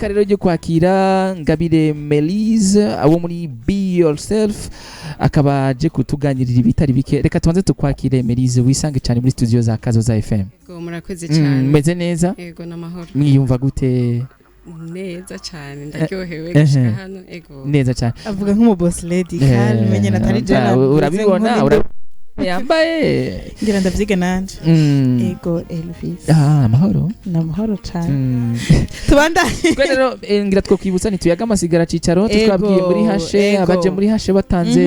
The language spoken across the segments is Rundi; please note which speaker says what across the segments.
Speaker 1: Iteka rero ryo kwakira Ngabire Melise abo muri Be Yourself, akaba aje kutuganirira ibitari bike. Reka tubanze tukwakire, Melise, wisange cyane muri studio za Kazoza FM.
Speaker 2: Yego, murakoze cyane.
Speaker 1: Meze neza?
Speaker 2: Yego, n'amahoro.
Speaker 1: Mwiyumva gute?
Speaker 2: Neza cyane, ndaryohewe gushika hano, ego.
Speaker 1: Neza cyane.
Speaker 3: Avuga nk'umu boss lady kandi menye natari jana.
Speaker 1: Urabibona, yambaye.
Speaker 3: Ngira ndavyiga nanje. Ego, Elvis.
Speaker 1: Ah, amahoro.
Speaker 3: Ni amahoro cyane. Tubandanye.
Speaker 1: Twe rero ngira twokwibutsa ntituyaga amasigara cicaro. Twabwiye muri hashe, abaje muri hashe batanze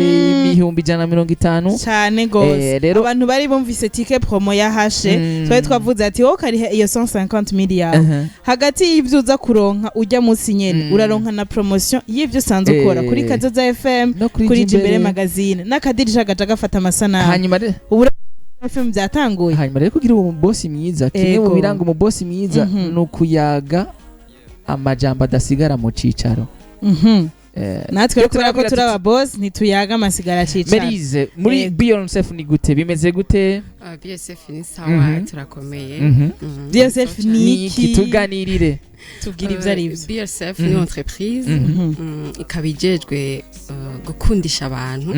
Speaker 1: 150,000.
Speaker 3: Cyane gose.
Speaker 1: Rero
Speaker 3: abantu bari bumvise ticket promo ya hashe, twari twavuze ati wowe ukariha iyo 150 miliyari, hagati y'ibyo uza kuronka ujya munsi nyene, uraronka na promotion y'ibyo usanzwe ukora kuri Kazoza FM,
Speaker 1: no kuri
Speaker 3: kuri Jimbere
Speaker 1: Jimbere.
Speaker 3: Magazine n'akadirisha gaca gafata amasanamu.
Speaker 1: Hanyuma
Speaker 3: FM byatanguye.
Speaker 1: Hanyuma rero, kugira uwo mubosi mwiza, kimwe mu biranga umubosi mwiza ni ukuyaga amajambo adasigara mu cicaro.
Speaker 3: Natwe rero kubera ko
Speaker 1: turabwira
Speaker 3: turi aba boss, ntituyaga amasigara cicaro.
Speaker 1: Melise, muri Be Yourself ni gute, bimeze gute?
Speaker 2: Ah, BSF ni sawa, turakomeye.
Speaker 3: Be Yourself ni
Speaker 1: Ni
Speaker 3: iki?
Speaker 1: iki? Tuganirire.
Speaker 3: Tubwire ibyo ari byo.
Speaker 2: BSF ni entreprise, ikaba ijejwe gukundisha abantu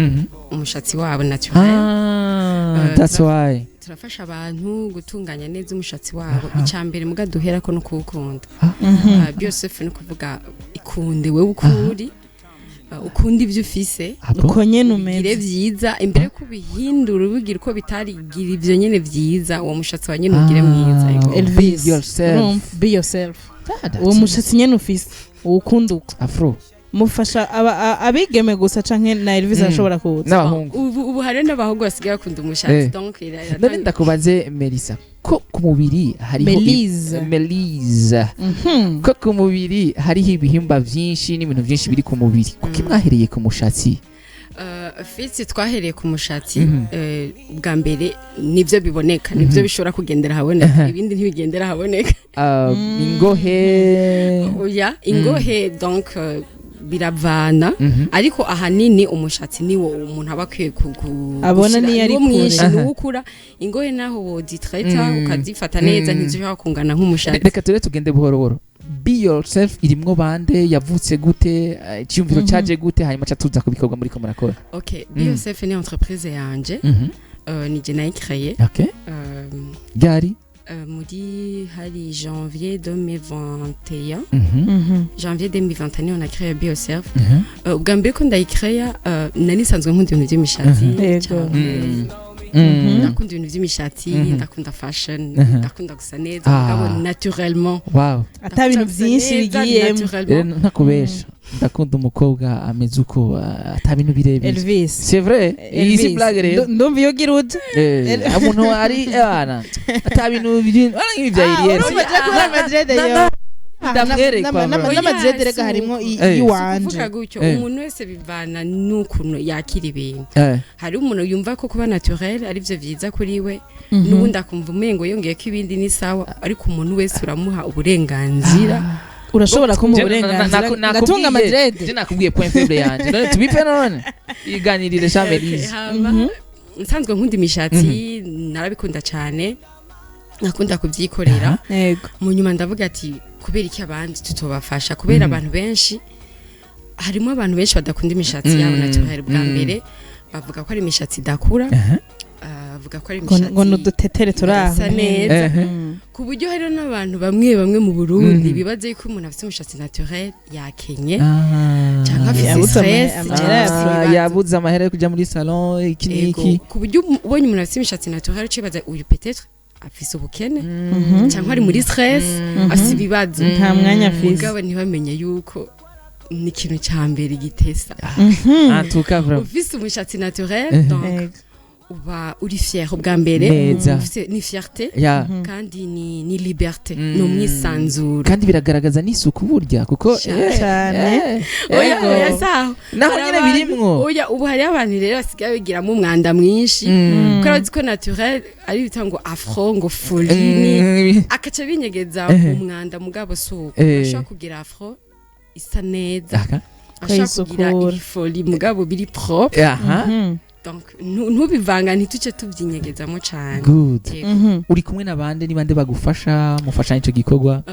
Speaker 2: umushatsi wabo naturel.
Speaker 1: Ah, that's why.
Speaker 2: Turafasha abantu gutunganya neza umushatsi wabo. Icya mbere muga duherako no kuwukunda. BSF ni kuvuga ikunde wewe ukuri, ukunda ibyo ufise.
Speaker 1: Ah, bon?
Speaker 3: Uko nyene
Speaker 2: ugire
Speaker 3: umeze.
Speaker 2: Vyiza imbere ko ubihindura ubigira uko bitari, gira ivyo nyene vyiza, uwo mushatsi wa nyene ugire mwiza. Ego.
Speaker 3: Elvis.
Speaker 1: Be yourself.
Speaker 3: Urumva? Be yourself.
Speaker 1: Ah, that's
Speaker 3: Uwo mushatsi nyene ufise uwukunda uko.
Speaker 1: Afro.
Speaker 3: Mufasha abigeme gusa canke na Elvis arashobora kuza?
Speaker 1: N'abahungu.
Speaker 2: Ubu hari n'abahungu basigaye bakunda umushatsi. Donc
Speaker 1: None ndakubaze, Melissa, ko ku mubiri hariho
Speaker 3: Melise.
Speaker 1: Melise, ko ku mubiri hariho ibihimba vyinshi n'ibintu vyinshi biri ku mubiri, kuki mwahereye ku mushatsi?
Speaker 2: Fitsi, twahereye ku mushatsi. Bwa mbere nibyo biboneka, nibyo bishobora kugendera haboneka, ibindi ntibigendera haboneka.
Speaker 1: Ah, ingohe.
Speaker 2: Oya, ingohe donc biravana, ariko ahanini umushatsi niwo umuntu aba akwiye
Speaker 3: Abona
Speaker 2: gushira-
Speaker 3: niyo ari
Speaker 2: niwo mwinshi,
Speaker 3: kure.
Speaker 2: niwo ukura. Ingohe naho wozitreta, ukazifata neza, ntizishobora kungana nk'umushatsi.
Speaker 1: Reka ture tugende buhoro buhoro. Be Yourself irimwo bande? Yavutse gute? Icyumviro cyaje gute? Hanyuma ca tuza ku bikorwa muriko murakora.
Speaker 2: Ok, BSF ni entreprise yanje, ni je nayicréeye.
Speaker 1: Ryari?
Speaker 2: Muri hari janvier 2021. Janvier 2021 on a créé BioServe. Ubwa mbere ko ndayicréa, nari nsanzwe nkunda ibintu by'imishatsi cyane. Ndakunda ibintu by'imishatsi, ndakunda fashion, ndakunda gusa neza, mugabo naturellement.
Speaker 3: Ata bintu
Speaker 2: Ndakunda gusa
Speaker 3: byinshi
Speaker 2: neza,
Speaker 3: bigiyemo.
Speaker 2: naturellement.
Speaker 1: Rero ntakubesha, ndakunda umukobwa ameze uko, ata bintu birebire.
Speaker 3: Elvis.
Speaker 1: C'est vrai, iyi si
Speaker 3: Elvis.
Speaker 1: blague rero.
Speaker 3: Ndumva iyo ugira uje.
Speaker 1: Umuntu ari ana ata bintu ana nk'ibi bya
Speaker 3: Ah,
Speaker 1: Iriel.
Speaker 3: urumva je kubera Madrid yo.
Speaker 1: Ndamwerekwa, bro.
Speaker 3: N'amadread
Speaker 2: Oya,
Speaker 3: rega
Speaker 2: si
Speaker 3: harimo
Speaker 2: uko.
Speaker 3: iwanje.
Speaker 2: Kuvuga gutyo, umuntu wese bivana n'ukuntu yakira ibintu. Hari umuntu yumva ko kuba naturel ari byo byiza kuri we, n'ubundi akumva umengo yongeye ko ibindi ni sawa, ariko umuntu wese uramuha uburenganzira.
Speaker 3: Urashobora kumuha
Speaker 1: Je
Speaker 3: uburenganzira ngatunga amadread.
Speaker 1: Je nakubwiye point faible yanje, none tubipe none iganirire sha Melise.
Speaker 2: Hama, nsanzwe nkunda imishatsi, narabikunda cyane, nakunda kubyikorera. Mu nyuma ndavuga ati kubera iki abandi tutobafasha? Kubera abantu benshi, harimo abantu benshi badakunda imishatsi yabo naturel. Bwa mbere bavuga ko ari imishatsi idakura, bavuga ko ari imishatsi
Speaker 3: ngo nudutetere turi aho.
Speaker 2: idasa neza, ku buryo hariho n'abantu bamwe bamwe mu Burundi bibaza yuko umuntu afite umushatsi naturel yakenye, cyangwa afise
Speaker 3: Yabuze
Speaker 2: stress,
Speaker 3: amahera
Speaker 2: cyangwa
Speaker 3: ya
Speaker 2: afise
Speaker 1: Ah,
Speaker 2: ibibazo.
Speaker 1: yabuze amahera yo kuja muri salon, iki
Speaker 2: Ego,
Speaker 1: n'iki.
Speaker 2: ku buryo ubonye umuntu afite imishatsi naturel ucibaza uyu peut-être afise ubukene, cyangwa ari muri stress, afise ibibazo.
Speaker 3: Nta mwanya afise.
Speaker 2: Mugabo ntibamenye yuko ni ikintu cya mbere gitesa.
Speaker 1: En tout cas, vraiment.
Speaker 2: Ufise umushatsi naturel, donc uba uri fier ubwa mbere.
Speaker 1: Neza.
Speaker 2: Ni fierté, kandi ni liberté, ni umwisanzuro.
Speaker 1: Kandi biragaragaza n'isuku burya, kuko
Speaker 3: Cyane.
Speaker 2: Oya,
Speaker 1: ego.
Speaker 2: oya, saho.
Speaker 1: Naho
Speaker 2: Hari
Speaker 1: nyine birimwo.
Speaker 2: Oya, ubu hariho abantu rero basigaye bigiramo umwanda mwinshi, kubera bazi ko naturel ari bita ngo afro, ngo folie, ni akaca binyegeza umwanda. Mugabo si uko. Ashobora kugira afro isa neza, ashobora kugira
Speaker 3: Ukayisukura.
Speaker 2: ifolie, mugabo biri propre. Donc ntubivanga, ntituce tubyinyegezamo cyane.
Speaker 1: Good.
Speaker 2: Yego.
Speaker 1: Uri kumwe na bande? Ni bande bagufasha, mufashanya ico gikorwa?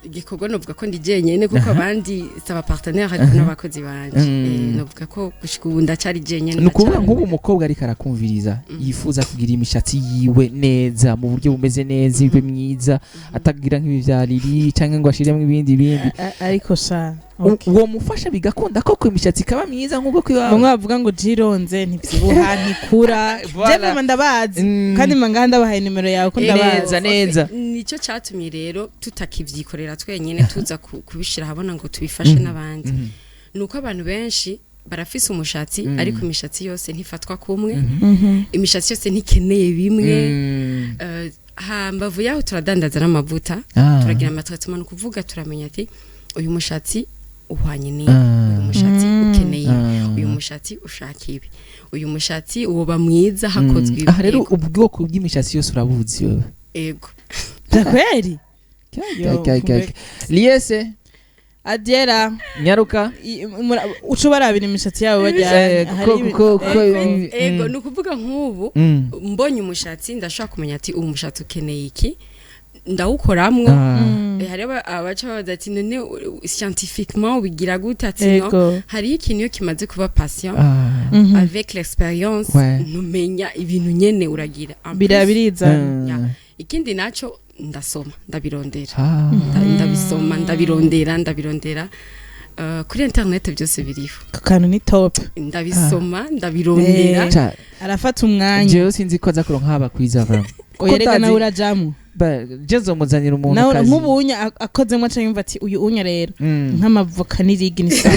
Speaker 2: Igikorwa novuga ko ndi jenyene, kuko abandi si aba partenaire, ariko n'abakozi banje. Novuga ko gushika ubu ndacari jenyene.
Speaker 1: Ni ukuvuga
Speaker 2: Ndacari-
Speaker 1: nk'ubu umukobwa ariko arakumviriza, yifuza kugira imishatsi yiwe neza mu buryo bumeze neza, ibe myiza, atagira nk'ibi bya riri cyangwa ngo ashiremo ibindi bindi.
Speaker 3: Ariko sha,
Speaker 1: Uwo mufasha bigakunda koko, imishatsi ikaba myiza nk'uko kwiwawe?
Speaker 3: Bamwe bavuga ngo jironze ntibyibuha, ntikura.
Speaker 1: Voilà.
Speaker 3: Je vraiment ndabazi. Kandi mba ndabahaye nimero yawe ko ndabazi.
Speaker 1: Neza, neza.
Speaker 2: Nicyo cyatumye rero tutakivyikorera twenyene, tuza kubishira ahabona ngo tubifashe n'abandi. Nuko abantu benshi barafise umushatsi, ariko imishatsi yose ntifatwa kumwe, imishatsi yose ntikeneye bimwe. Hambavu yaho turadandaza n'amavuta, turagira ama traitement. Ni ukuvuga turamenya ati uyu mushatsi uhwanye n'ibi, uyu mushatsi ukeneye ibi, uyu mushatsi ushaka ibi, uyu mushatsi woba mwiza hakozwe ibi.
Speaker 1: Aha rero
Speaker 2: Ego.
Speaker 1: ubwoko bw'imishatsi yose urabuzi wewe?
Speaker 2: Ego.
Speaker 3: Kweri? Yo, kumbe-
Speaker 1: Liese.
Speaker 3: Adiera.
Speaker 1: Nyaruka.
Speaker 3: Uca ubarabira imishatsi yabo bajyanye.
Speaker 1: Kuko
Speaker 2: Ego, ni ukuvuga nk'ubu mbonye umushatsi ndashobora kumenya ati uyu mushatsi ukeneye iki, ndawukoramwo. Hariho abaca babaza ati none scientifiquement ubigira gute? Ati no, hariho ikintu iyo kimaze kuba patient, avec l'expérience, ntumenya ibintu nyene uragira. En plus,
Speaker 3: Biriza.
Speaker 2: Ya. Ikindi naco ndasoma, ndabirondera. Ndabisoma, ndabirondera kuri internet, byose biriho.
Speaker 3: Ako kantu ni top.
Speaker 2: Ndabisoma, ndabirondera.
Speaker 3: Arafata umwanya.
Speaker 1: Jewe sinzi ko aza kuronka haba kwiza vraiment.
Speaker 3: Oya rega,
Speaker 1: Ko
Speaker 3: nawe urajamwo.
Speaker 1: Je nzomuzanira umuntu
Speaker 3: Nawe
Speaker 1: kazi.
Speaker 3: nk'ubu unya akozemo aca yumva ati uyu unya rero nk'amavoka n'irigi ni sawa.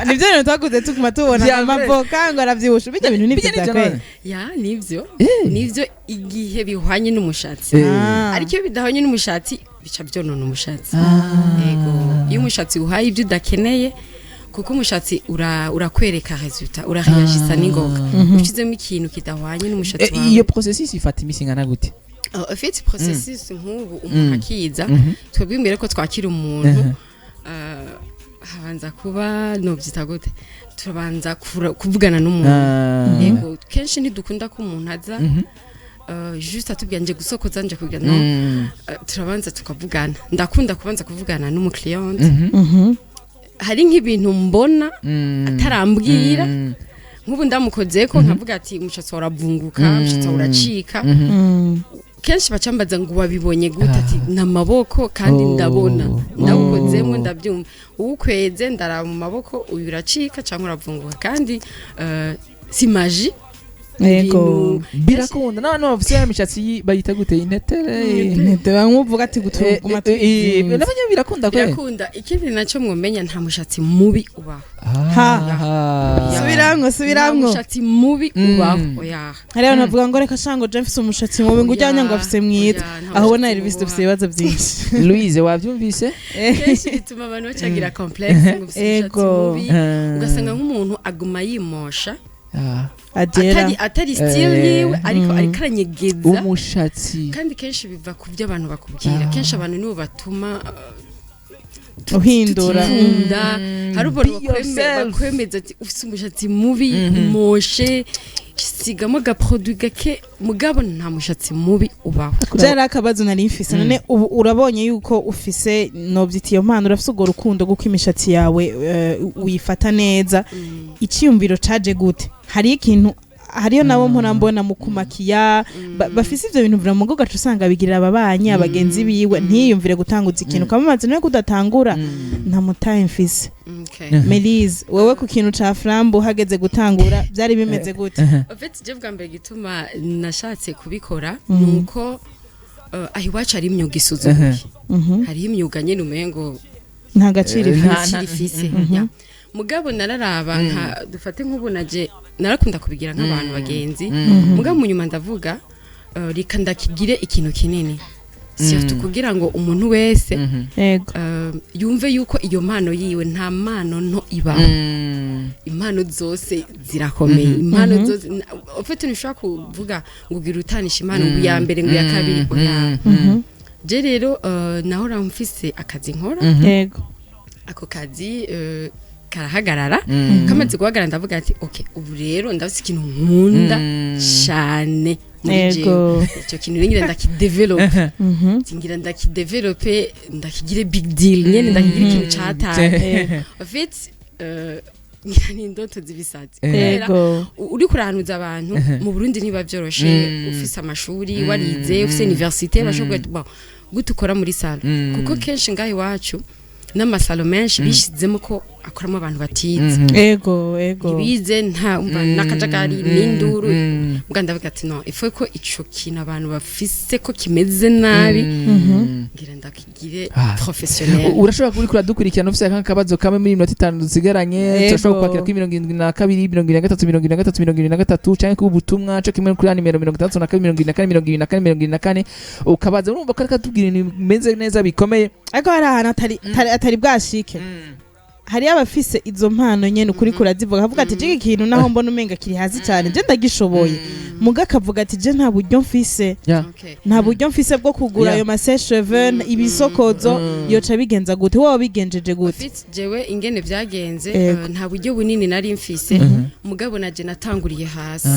Speaker 3: Nibyo bintu twakuze tuguma tubona,
Speaker 1: Vya
Speaker 3: amavoka ngo aravyibusha, bijya bintu nibyo
Speaker 1: Bijya nivyo
Speaker 3: vya kweli.
Speaker 1: none.
Speaker 2: Ya, nivyo. Nivyo igihe bihwanye n'umushatsi. Ariko iyo bidahwanye n'umushatsi bica byonona umushatsi. Ego, iyo umushatsi uhaye ibyo udakeneye, kuko umushatsi urakwereka résultat, urareagisa n'ingoga ushizemo ikintu kidahwanye n'umushatsi wawe.
Speaker 1: Iyo processus ifata imisi ingana gute?
Speaker 2: Ufite processus nk'ubu umuntu akiza, twebwe imbere ko twakira umuntu, habanza kuba, nobyita gute, turabanza kuvugana n'umuntu. Yego, kenshi ntidukunda ko umuntu aza juste atubwira nje gusokoza, nje kugira no. Turabanza tukavugana. Ndakunda kubanza kuvugana n'umukiliyante. Hari nk'ibintu mbona atarambwira. Nk'ubu ndamukoze ko nkavuga ati umushatsi wawe uravunguka, umushatsi wawe uracika. Kenshi bacambaza ngo wabibonye gute? Ati n'amaboko kandi ndabona ndawukozemo, ndabyumva uwukweze, ndaraba mu maboko, uyu uracika cyangwa uravunguka, kandi si magie.
Speaker 1: Birakunda n'abantu bafise ya mishatsi bayita gute, intetere?
Speaker 3: Intete, bamwe uvuga ati gutuma twizinze.
Speaker 1: Nabonye birakunda kwe.
Speaker 2: Birakunda. Ikindi nacyo mwomenya, nta mushatsi mubi ubaho.
Speaker 1: Ha.
Speaker 3: Subiramwo,
Speaker 2: Nta
Speaker 3: subiramwo.
Speaker 2: mushatsi mubi ubaho, oya.
Speaker 3: Hari abantu bavuga ngo reka shango je mfise umushatsi mubi, ngo ujyanye ngo afise mwiza.
Speaker 2: Oya, nta
Speaker 3: Aho ubona
Speaker 2: mushatsi
Speaker 3: Elvis
Speaker 2: mubi
Speaker 3: dufise
Speaker 2: ubaho.
Speaker 3: ibibazo byinshi.
Speaker 1: Louise, wavyumvise?
Speaker 2: Kenshi bituma abantu bacagira complexe ngo ufise umushatsi mubi, ugasanga nk'umuntu aguma yimosha
Speaker 3: Agera
Speaker 2: atari style yiwe, ariko ariko aranyegeza
Speaker 1: umushatsi.
Speaker 2: Kandi kenshi biva ku byo abantu bakubwira. Kenshi abantu nibo batuma
Speaker 3: uhindura.
Speaker 2: tutikunda. Hari ubuntu
Speaker 1: Be yourself.
Speaker 2: bakwemeza ati ufise umushatsi mubi, moshe, sigamo aga produit gake, mugabo nta mushatsi mubi ubaho.
Speaker 3: Byari akabazo nari mfise. None ubu urabonye yuko ufise, nobyita iyo mpano, urafise urwo rukundo guko imishatsi yawe uyifata neza, icyiyumviro caje gute? Hariyo ikintu, hariyo nabo mpora mbona mu kumakiya bafise ivyo bintu vira mugo, gaca usanga bigirira ababanyi, abagenzi biwe, ntiyiyumvire gutanguza ikintu ukamubaza niwe kudatangura, nta mutahe mfise. Melise, wewe ku kintu ca flambo hageze gutangura byari bimeze gute?
Speaker 2: En fait, je bwa mbere gituma nashatse kubikora nuko aho iwacu hari imyuga isuzuguye. Hariho imyuga nyene umengo
Speaker 3: Nta gaciro ifise.
Speaker 2: Nta gaciro ifise. Ya. Mugabo nararaba nka dufate nk'ubu naje narakunda kubigira nk'abantu bagenzi, mugabo mu nyuma ndavuga reka ndakigire ikintu kinini, surtout kugira ngo umuntu wese yumve yuko iyo mpano yiwe, nta mpano nto ibaho. Impano zose zirakomeye, impano zose ufite ntushobora kuvuga ngo ugira utanisha impano, ngo iya mbere, ngo iya kabiri, oya. Je rero nahora mfise akazi nkora. Ako kazi karahagarara. Kamaze guhagarara ndavuga ati ok, ubu rero ndafise ikintu nkunda cyane. Muri jewe ico kintu rero ngira ndakidevelope, ngira ndakidevelope, ndakigire big deal nyene, ndakigire ikintu cataye. En fait, ngira ni indoto z'ibisazi, kubera uriko urahanuza abantu mu Burundi ntiba vyoroshe. Ufise amashuri, warize, ufise université, bashobora kugira, bon, gute ukora muri salon? Kuko kenshi ngaho iwacu n'amasalo menshi bishizemo ko akoramo abantu batize.
Speaker 3: Ego ego
Speaker 2: Ntibize, nta umva n'akajagari n'induru. Mbwa ndavuga ati non, il faut ko ico kintu abantu bafise ko kimeze nabi, ngira ndakigire professionnel.
Speaker 1: Urashobora kuba uriko uradukurikirana ufise akabazo kamwe muri minota 5 dusigaranye. Turashobora kukwakira kuri 72, 73, 73, 73, canke ku butumwa co kimwe kuri ya nimero 62, 74, 74, 74, ukabaza. Urumva ko ariko atubwira ibintu bimeze neza bikomeye.
Speaker 3: Ariko hari ahantu atari bwashike, hariyo abafise izo mpano nyene ukuri kurazivuga, akavuga ati jiki ikintu naho mbona umenga kiri hasi cyane, je ndagishoboye, muga akavuga ati je nta buryo mfise, nta buryo mfise bwo kugura ayo ma sèche-cheveux, ibisokozo. Yoca bigenza gute? Wowe wabigenjeje gute?
Speaker 2: Afite jewe ingene vyagenze, nta buryo bunini nari mfise, mugabo naje natanguriye hasi.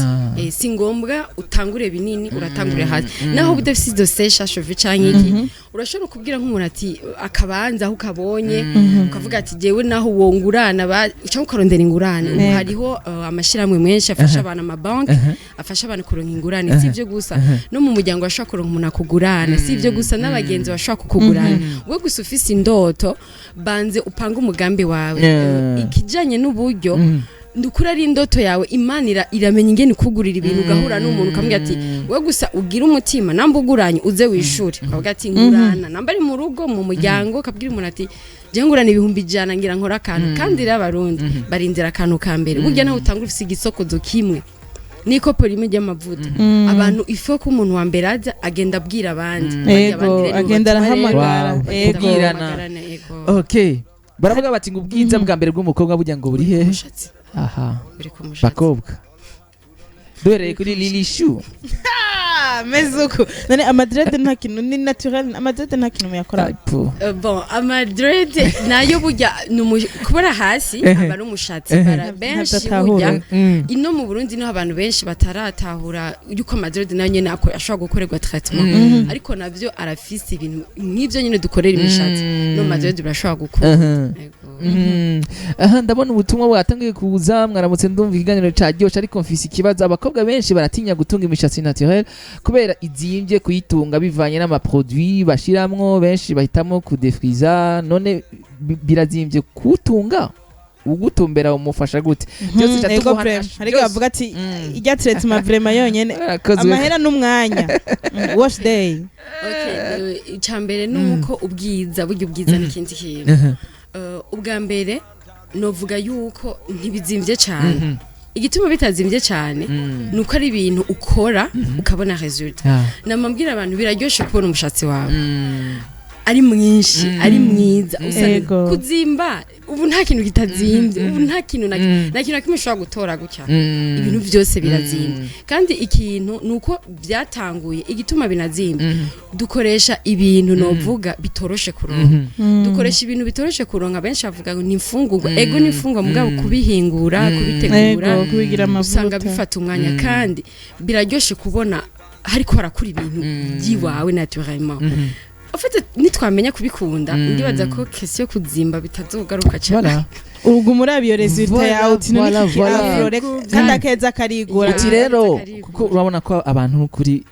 Speaker 2: Si ngombwa utangure binini, uratangurira hasi. Naho udafise izo sèche-cheveux canke iki, urashobora kubwira nk'umuntu ati akabanza aho ukabonye, ukavuga ati jewe naho wongurana cyangwa ukarondera ingurane. Ubu hariho amashirahamwe menshi afasha abantu, amabanki afasha abantu kuronka ingurane. Si ibyo gusa, no mu muryango bashobora kuronka umuntu akugurana. Si ibyo gusa, n'abagenzi bashobora kukugurana. We gusa ufise indoto, banze upange umugambi wawe. Ikijanye n'uburyo, ndukuri ari indoto yawe, Imana iramenya ingene ikugurira ibintu. Ugahura n'umuntu ukamubwira ati we gusa ugira umutima, namba uguranye uze wishure, ukavuga ati ngurana, namba ari mu rugo, mu muryango, ukabwira umuntu ati je ngurana 100,000 ngira nkora akantu. Kandi rero Abarundi barindira akantu ka mbere. Burya nawe utanga ufise igisokozo kimwe n'ikopo rimwe ry'amavuta, abantu ifo ko umuntu wa mbere aza agenda abwira abandi. Barya abandi rero
Speaker 3: Agenda
Speaker 2: nibo batuma rero
Speaker 3: arahamagara.
Speaker 1: Wow.
Speaker 3: Kubwirana.
Speaker 2: Bahamagarana, ego.
Speaker 1: Okay, baravuga bati ngo ubwiza bwa mbere bw'umukobwa burya ngo buri
Speaker 2: Buri ku
Speaker 1: hehe?
Speaker 2: mushatsi.
Speaker 1: Aha.
Speaker 2: Buri ku mushatsi.
Speaker 1: Bakobwa, duhereye kuri Lili Shu.
Speaker 3: Ah, meze uku none ama dreads nta kintu, ni naturel, ama dreads nta kintu muyakora?
Speaker 1: Apo.
Speaker 2: Bon, ama dreads nayo burya ni kubona hasi aba ari umushatsi. Bara benshi
Speaker 3: Ntabwo
Speaker 2: burya
Speaker 3: atahura.
Speaker 2: Ino mu Burundi niho abantu benshi bataratahura yuko ama dreads nayo nyene ashobora gukorerwa traitement, ariko navyo arafise ibintu nk'ivyo nyene dukorera imishatsi, no ma dreads birashobora gukura. Ego.
Speaker 1: Aha ndabona ubutumwa bwatangiye kuza. Mwaramutse, ndumva ikiganiro caryoshe, ariko mfise ikibazo. Abakobwa benshi baratinya gutunga imishatsi naturel kubera izimbye kuyitunga bivanye n'ama produits bashiramwo. Benshi bahitamo kudefriza. None birazimbye kuwutunga? Ugutumbera umufasha gute? Byose ca
Speaker 3: Ego,
Speaker 1: tuguha
Speaker 3: vraiment ariko
Speaker 1: byose.
Speaker 3: bavuga ati ijya traitement vraiment yonyene,
Speaker 1: Arakozwe.
Speaker 3: amahera n'umwanya. Wash day.
Speaker 2: Okay, icya mbere ni uko ubwiza, burya ubwiza ni ikindi kintu. Ubwa mbere novuga yuko ntibizimvye cyane. Igituma bitazimbye cyane ni uko ari ibintu ukora ukabona résultat. Namabwira abantu, biraryoshe kubona umushatsi wawe ari mwinshi, ari mwiza, usa kuzimba. Ubu nta kintu kitazimbye, ubu nta kintu na nta kintu na kimwe ushobora gutora gutya. Ibintu byose birazimbye. Kandi ikintu ni uko byatanguye, igituma binazimba, dukoresha ibintu novuga bitoroshe kuronka. Dukoresha ibintu bitoroshe kuronka. Benshi bavuga ngo ni imfungurwa. Ego, ni imfungurwa, mugabo kubihingura, kubitegura,
Speaker 3: Ego, kubigira
Speaker 2: usanga
Speaker 3: amavuta.
Speaker 2: bifata umwanya. Kandi biraryoshe kubona hariko harakura ibintu by'iwawe naturellement. En fait, nitwamenya kubikunda, ndibaza ko question yo kuzimba bitazogaruka cyane.
Speaker 1: Voilà.
Speaker 3: Ubwo muri iyo résultat yawe uti none iki
Speaker 1: voilà.
Speaker 3: afro kandi akeza karigura.
Speaker 1: Uti rero
Speaker 2: Karigura.
Speaker 1: kuko urabona ko abantu kuri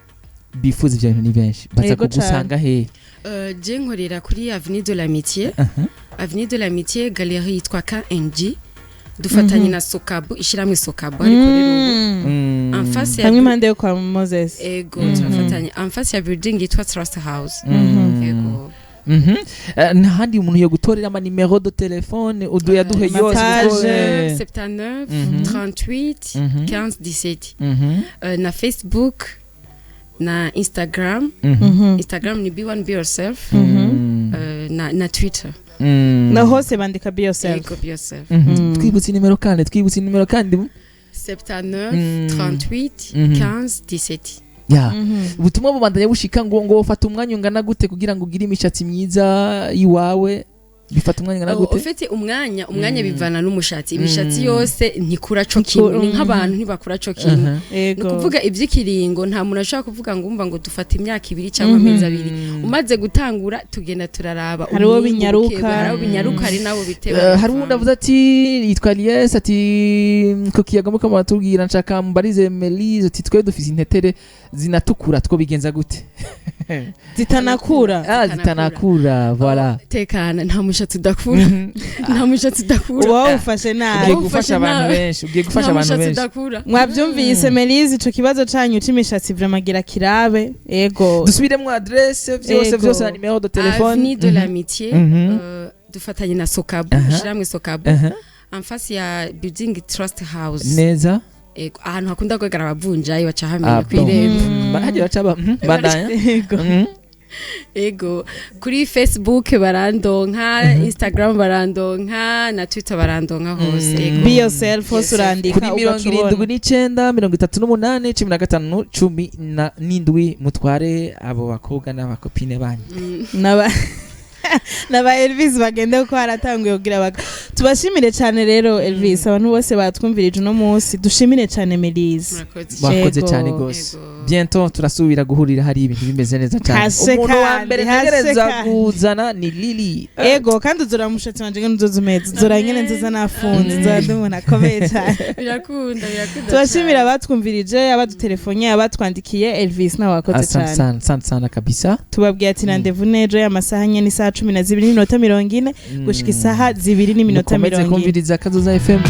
Speaker 1: bifuza ibyo bintu ni benshi, baza kugusanga hehe?
Speaker 2: Je nkorera kuri Avenue de l'Amitié, Avenue de l'Amitié, galerie yitwa KNG, dufatanye na Sokabu, ishyirahamwe Sokabu ariko rero ubu en face ya
Speaker 3: Hamwe impande yo kwa Moses.
Speaker 2: Ego, turafatanye en face ya building yitwa Trust House. Ego.
Speaker 1: Ntahandi umuntu yo gutorera ama numéro de téléphone uduyaduhe yose
Speaker 3: Message.
Speaker 1: kuko,
Speaker 2: 79 38 15 17. Na Facebook na Instagram. Instagram ni B1 Be Yourself. Na Twitter.
Speaker 3: Na hose bandika Be Yourself.
Speaker 2: Ego, Be Yourself.
Speaker 1: Twibutse nimero kandi, twibutse nimero kandi.
Speaker 2: 79 38 15 17.
Speaker 1: Ya, ubutumwa bubandanya bushika ngo fata umwanya ungana gute kugira ngo ugire imishatsi myiza iwawe? Bifata umwanya ungana gute?
Speaker 2: Ufite umwanya bivana n'umushatsi. Imishatsi yose ntikura co kimwe, ni nk'abantu ntibakura co kimwe. Ni ukuvuga iby'ikiringo, nta muntu ashobora kuvuga ngo umva ngo dufata imyaka 2 cyangwa amezi 2. Umaze gutangura, tugenda turaraba
Speaker 3: Hari uwo
Speaker 2: umwimbu
Speaker 3: binyaruka.
Speaker 2: buke, hari abo binyaruka, hari n'abo biteba.
Speaker 1: Hari uwundi avuze ati, yitwa Lies, ati ku kiyago muko muratubwira, nshaka mbarize Melise ati twe dufise intetere zinatukura, two bigenza gute?
Speaker 3: Zitanakura.
Speaker 1: Ah, zitanakura, voilà.
Speaker 2: Tekana, nta mushatsi udakura, nta mushatsi udakura.
Speaker 3: Uba wawufashe nabi.
Speaker 1: Ugiye
Speaker 2: Uba
Speaker 1: gufasha
Speaker 2: ufashe
Speaker 1: abantu
Speaker 2: nabi.
Speaker 1: benshi, ugiye gufasha
Speaker 2: Nta
Speaker 1: abantu
Speaker 2: mushatsi
Speaker 1: benshi.
Speaker 2: udakura.
Speaker 3: Mwabyumvise, Melise, ico kibazo canyu c'imishatsi vraiment gira kirabe, ego.
Speaker 1: Dusubiremo adresse vyose, vyose na numéro de téléphone.
Speaker 2: Avenue de l'Amitié, dufatanye na Sokabu, ishyirahamwe Sokabu, en face ya building Trust House.
Speaker 1: Neza.
Speaker 2: Ego, ahantu hakunda kwegara abavunjayi baca hamenya
Speaker 1: Ah, bon.
Speaker 2: kw'irembo.
Speaker 1: Hagiye baca bandanya.
Speaker 3: Ego.
Speaker 2: Ego, kuri Facebook barandonka, Instagram barandonka, na Twitter barandonka hose. Ego.
Speaker 3: Be yourself hose urandika
Speaker 1: Kuri mirongo
Speaker 3: ugaca
Speaker 1: irindwi
Speaker 3: ubona.
Speaker 1: n'icenda 38 15 17, mutware abo bakobwa n'abakopine banyu.
Speaker 3: Naba Elvis bagende kuko haratanguye kugira baga. Tubashimire cyane rero Elvis, abantu bose batwumvirije uno munsi. Dushimire cyane Melise.
Speaker 2: Murakoze.
Speaker 1: Bakoze
Speaker 3: Ego.
Speaker 1: cyane gose.
Speaker 2: Ego.
Speaker 1: Bientôt turasubira guhurira, hari ibintu bimeze neza cyane.
Speaker 3: Hashe
Speaker 1: Umuntu wa
Speaker 3: kandi,
Speaker 1: mbere
Speaker 3: hashe
Speaker 1: ntegereza
Speaker 3: kandi.
Speaker 1: kuzana ni Lili.
Speaker 3: Ego, kandi uzora mushatsi wanje ngene uzoza umeze, uzora ngene nziza nafunze, uzora ndi umuntu akomeye cyane.
Speaker 2: Birakunda, birakunda
Speaker 3: Tubashimira
Speaker 2: cyane.
Speaker 3: abatwumvirije, abadutelefone, abatwandikiye. Elvis nawe wakoze
Speaker 1: Asante
Speaker 3: cyane.
Speaker 1: sana, asante sana kabisa.
Speaker 3: Tubabwiye ati rendez-vous n'ejo y'amasaha nyene, isaha 12:40 gushika isaha 2:40.
Speaker 1: Mukomeze kumviriza Kazoza FM.